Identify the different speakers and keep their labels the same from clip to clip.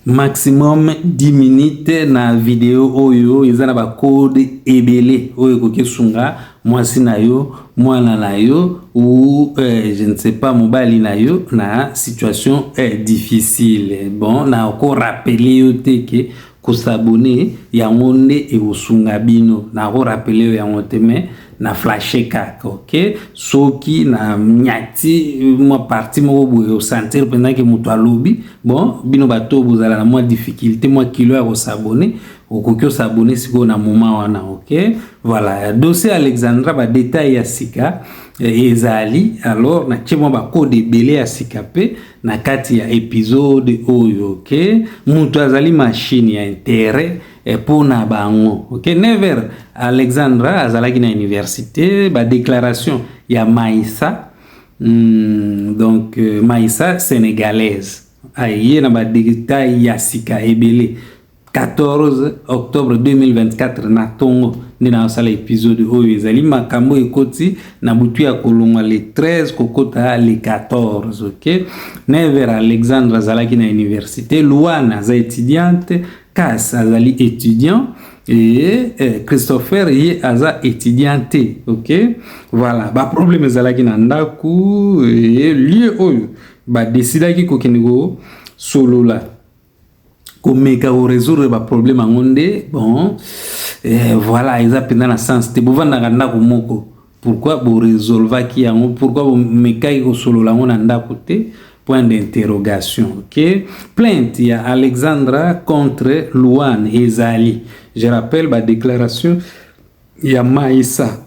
Speaker 1: Maximum 10 minutes na video oyo eza na bacode ebele oyo ekoki esunga mwasi na yo, mwana na yo ou je ne sais pas, mobali na yo na situation difficile. Bon, na korappeler yo te ke kos'abonner yango nde ekosunga bino. Na korappeler yo yango te, mais na flash kaka. Ok, soki na nyati mwa partie moko boye, osentir mpenza ke moto alobi. Bon, bino bato bozala na mwa difficulté, mwa kilo ya kos'abonner, okoki os'abonner sikoyo na moment wana. Ok, voilà, dossier Alexandra, badétail ya sika ezali. Alors natie mwa bacode ebele ya sika mpe na kati ya épisode oyo. Ok, moto azali machine ya intérêt mpo na bango. Ok, never Alexandra azalaki na université, badéclaration ya Maïsa, donc Maïsa sénégalaise aye na badétail ya sika ebele. 14 octobre 2024 na ntongo nde naosala épisode oyo. Ezali makambo ekoti na butu ya kolongwa le 13 kokota le 14. Ok, never Alexandre azalaki na université, Luana aza étudiante, Kas azali étudiant et Christopher ye aza étudiant te. Ok, voilà, baproblème ezalaki na ndako e lieu oyo badesidaki kokende kosolola, komeka korésoudre baproblème yango nde. Bon, voilà, eza mpenza na sens te. Bovandaka ndako moko, pourquoi boresolvaki yango? Pourquoi bomekaki kosolola yango na ndako te? Point d'interrogation. Ok, plainte ya Alexandra contre Luan ezali. Je rappelle badéclaration ya Maïsa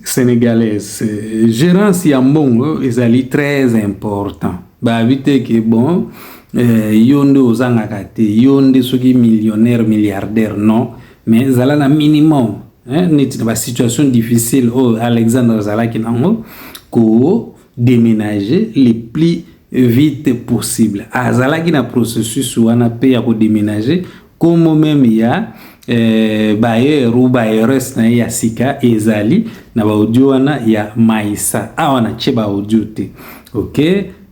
Speaker 1: sénégalaise. Gérance ya mbongo ezali très important. Babi te ke bon, yo nde ozangaka te, yo nde soki millionnaire, milliardaire, non, mais ezala na minimum, hein, neti na basituation difficile oyo Alexandre azalaki nango, kodéménager le plus vite possible. Azalaki na processus wana mpe ya kodéménager. Kombo même ya bailleur ou bailleresse na ye ya sika ezali na baaudio wana ya Maïsa. Awa natie baaudio te. Ok,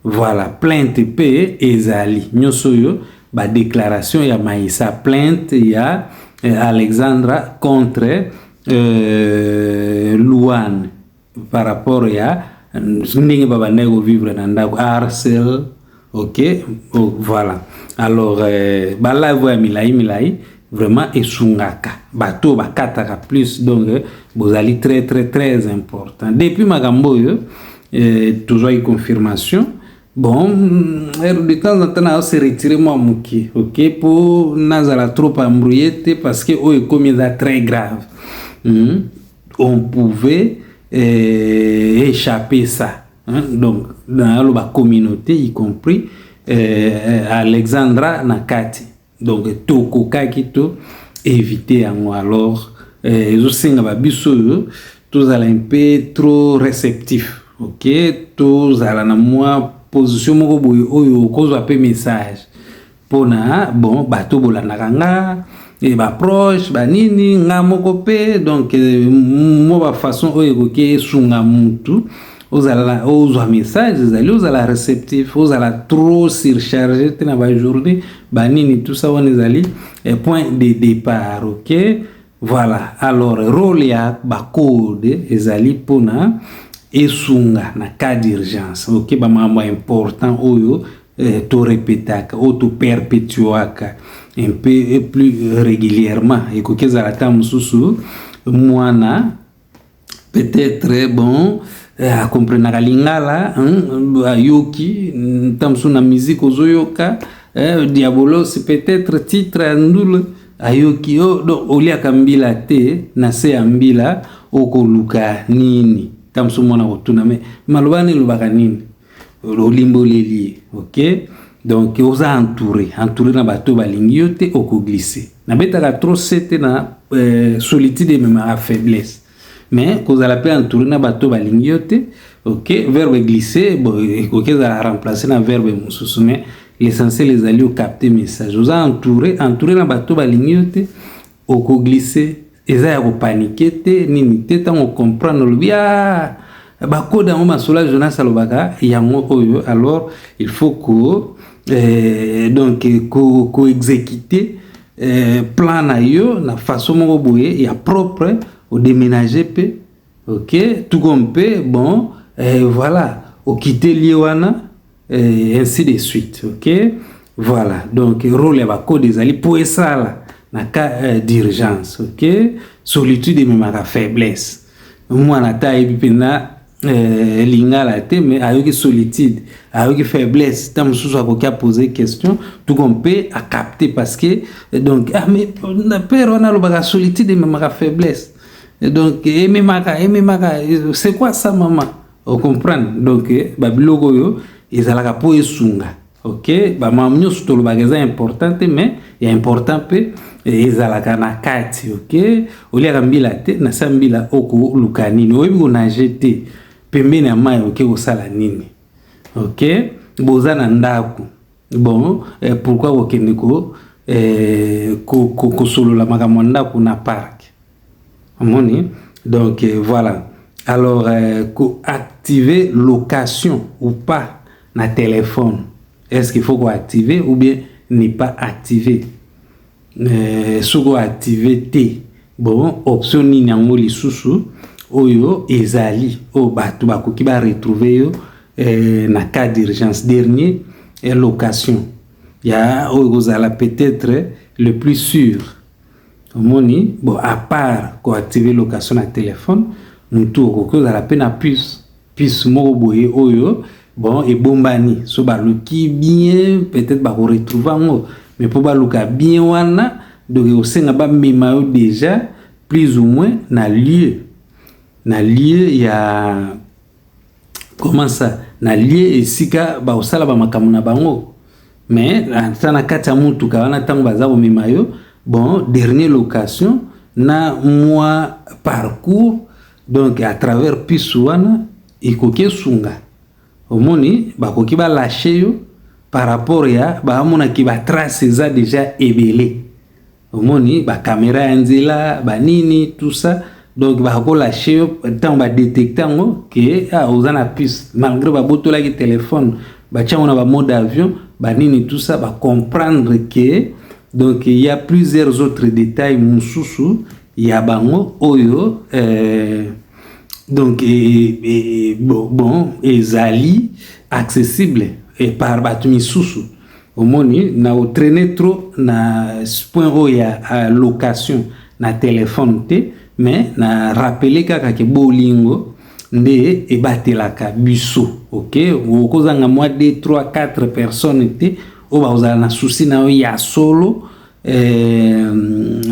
Speaker 1: voilà, plainte mpe ezali. Nyonso oyo badéclaration ya Maïsa, plainte ya Alexandra contre Luan par rapport ya ndenge babandaki kovivre na ndako, harcèle. Ok, oh, voilà. Alors balive ya milai milai vraiment esungaka bato bakataka plus. Donc bozali très très très important. Depuis makambo oyo tozwaki confirmation. Bon, de temps en temps nazo se retirer mwa moke, ok, mpo nazala trop embrouillé te, parce que oyo ekomi eza très grave. On pouvait échapper ça, hein? Donc naloba communauté, y compris Alexandra na kati. Donc tokokaki to éviter yango. Alors ezosenga babiso oyo tozala un peu trop réceptif. Ok, tozala na mwa position moko boye oyo okozwa mpe message mpona bon bato bolandaka nga e baproche banini nga moko mpe. Donc mwa bafaçon oyo ekoki esunga mutu ozala ozwa message ezali ozala réceptif, ozala trop surchargé te na bajournée banini, tout ça. Wana ezali point de départ. Ok, voilà. Alors rôle ya bacode ezali mpona esunga na cas d'urgence. Ok, bamakambo ya important oyo torepetaka, oyo toperpétuaka un peu plus régulièrement, ekoki ezala ata mosusu mwana peut-être bon akomprenaka lingala, ayoki nta mosusu na musique ozoyoka diabolos, peut-être titre ya ndule ayoki o donc oliaka mbila te, na se ya mbila okoluka nini? Ta mosusu mwana kotuna me maloba wana elobaka nini, olimboleli ye. Ok, donc oza entouré na bato balingi yo te, okoglisser. Nabetaka trop se te na solitude ememaka faiblesse, mais kozala mpe entouré na bato balingi yo te. Ok, verbe glisser, bon, ekoki ezala remplacer na verbe mosusu, mais l'essentiel ezali ocapter message. Oza entouré na bato balingi yo te, okoglisser. Eza ya kopaniquer te, nini te. Ntango comprendre, olobi a bacode yango, masolo ya Jonas alobaka yango oyo. Alors il faut ko donc koexécute plan na yo na façon moko boye ya propre, odéménager mpe, ok, tout comme mpe bon, voilà, okite lie wana, ainsi de suite, ok. Voilà, donc rôle ya bacode ezali mpo esala na cas d'urgence, ok. Solitude ememaka faiblesse. Mwana ata ayebi mpenza lingala te, mais ayoki solitude, ayoki faiblesse, ta mosusu akoki apose question, tout comme mpe acapte, parce que donc, ah, mais père wana alobaka solitude ememaka faiblesse, donc ememaka, c'est quoi ça, mama? Ocomprendre? Donc babiloko oyo ezalaka mpo esunga, ok. Bamama nyonso tolobaka eza important te, mais ya important mpe ezalaka na kati, ok. Oliaka mbila te, na sa mbila okoluka nini? Oyebi konage te, pembeni ya mai oke kosala nini? Ok, boza na ndako, bon, pourquoi kokende kosolola makambo ya ndako na parc? Omoni? Donc voilà. Alors koactiver location ou pas na téléphone, est-ce qu'il faut koactiver ou bien ne pas activer? Soki oactive te, bon, option nini yango lisusu oyo ezali oyo bato bakoki baretrouve yo na cas d'urgence? Dernier location ya oyo kozala peut-être le plus sûr, omoni. Bon, à part koactive location na téléphone, motu okoki ozala mpe na puce moko boye oyo, bon, ebombani. So baluki bien, peut-être bakoretrouve yango, mais mpo baluka bien wana, donc ekosenga bamema yo déjà plus ou moins na lieu ya, comment ça, na lieu esika bakosala bamakambo na bango. Mais ata na kati ya motuka wana, ntango baza komema yo, bon, dernier location na mwa parcours, donc à travers puce wana ekoki esunga. Omoni, bakoki balâcher yo par rapport ya bamonaki batrace eza déjà ebele. Omoni, bacaméra ya nzela, banini, tout ça, donc bakolâcher yo ntango badétecte yango ke, ah, oza na puce, malgré babotolaki téléphone, batia yango na bamode avion, banini, tout ça, bacomprendre ke donc il y a plusieurs autres détails mosusu ya bango oyo donc bon, ezali accessible et par bato misusu. Omoni, na otraîner trop na point oyo ya location na téléphone te, mais na rappeler kaka ke bolingo nde ebatelaka biso, ok. Okozanga mwa 2 3 4 personnes te oyo bakozala na souci na yo ya solo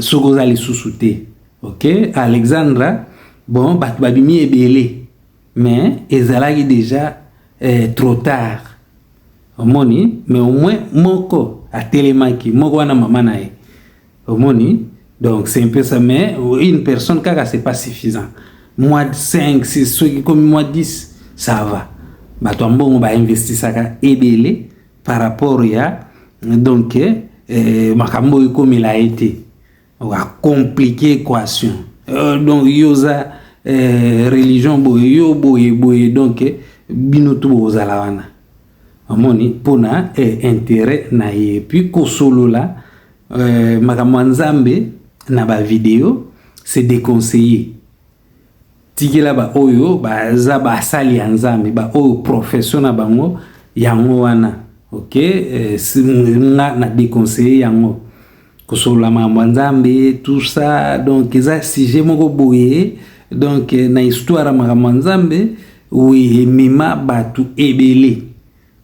Speaker 1: soki oza lisusu te, ok. Alexandra, bon, bato babimi ebele, mais ezalaki déjà trop tard, omoni. Mais au moins moko atelemaki, moko wana mama na ye, omoni. Donc c'est un peu ça, mais une personne kaka, c'est pas suffisant. Moi 5, 6, soki komi moi 10, ça va. Bato ya mbongo bainvestisaka ebele par rapport ya donc makambo oyo ekomela ye te, acompliquer équation. Donc yo oza religion boye, yo boye boye, donc bino tu bozala wana, omoni, mpona intérêt na ye. Puis kosolola makambo ya Nzambe na bavideo, c'est déconseillé. Tikela baoyo baza basali ya Nzambe, baoyo profession na bango yango wana, ok. Nga na déconseille yango, kosolola makambo ya Nzambe, tout ça. Donc eza sujet moko boye, donc na histoire ya makambo ya Nzambe, oui, emema bato ebele,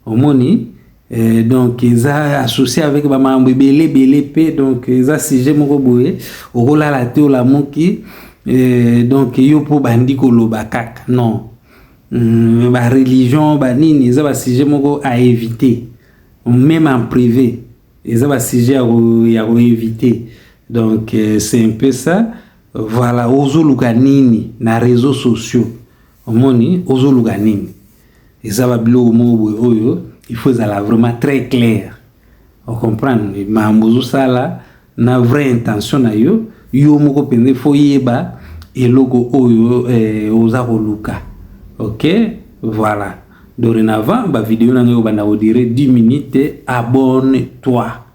Speaker 1: omoni. Donc eza associé avec bamakambo ebele ebele mpe, donc eza sujet moko boye okolala te, olamuki, donc yo mpo bandi koloba kaka non, bareligion, banini, eza basujet moko à éviter, même en privé eza basujet ya koéviter. Donc c'est un peu ça, voilà. Ozoluka nini na réseaux sociaux? Omoni, ozoluka nini? Eza babiloko moko boye oyo il faut ezala vraiment très clair, ocomprendre makambo ozosala na vraie intention na yo. Yo moko mpenza faut yeba eloko oyo oza koluka, ok. Voilà. Dorénavant, ba vidéo na ngai obanda kodurer 10 minutes. Abonne toi.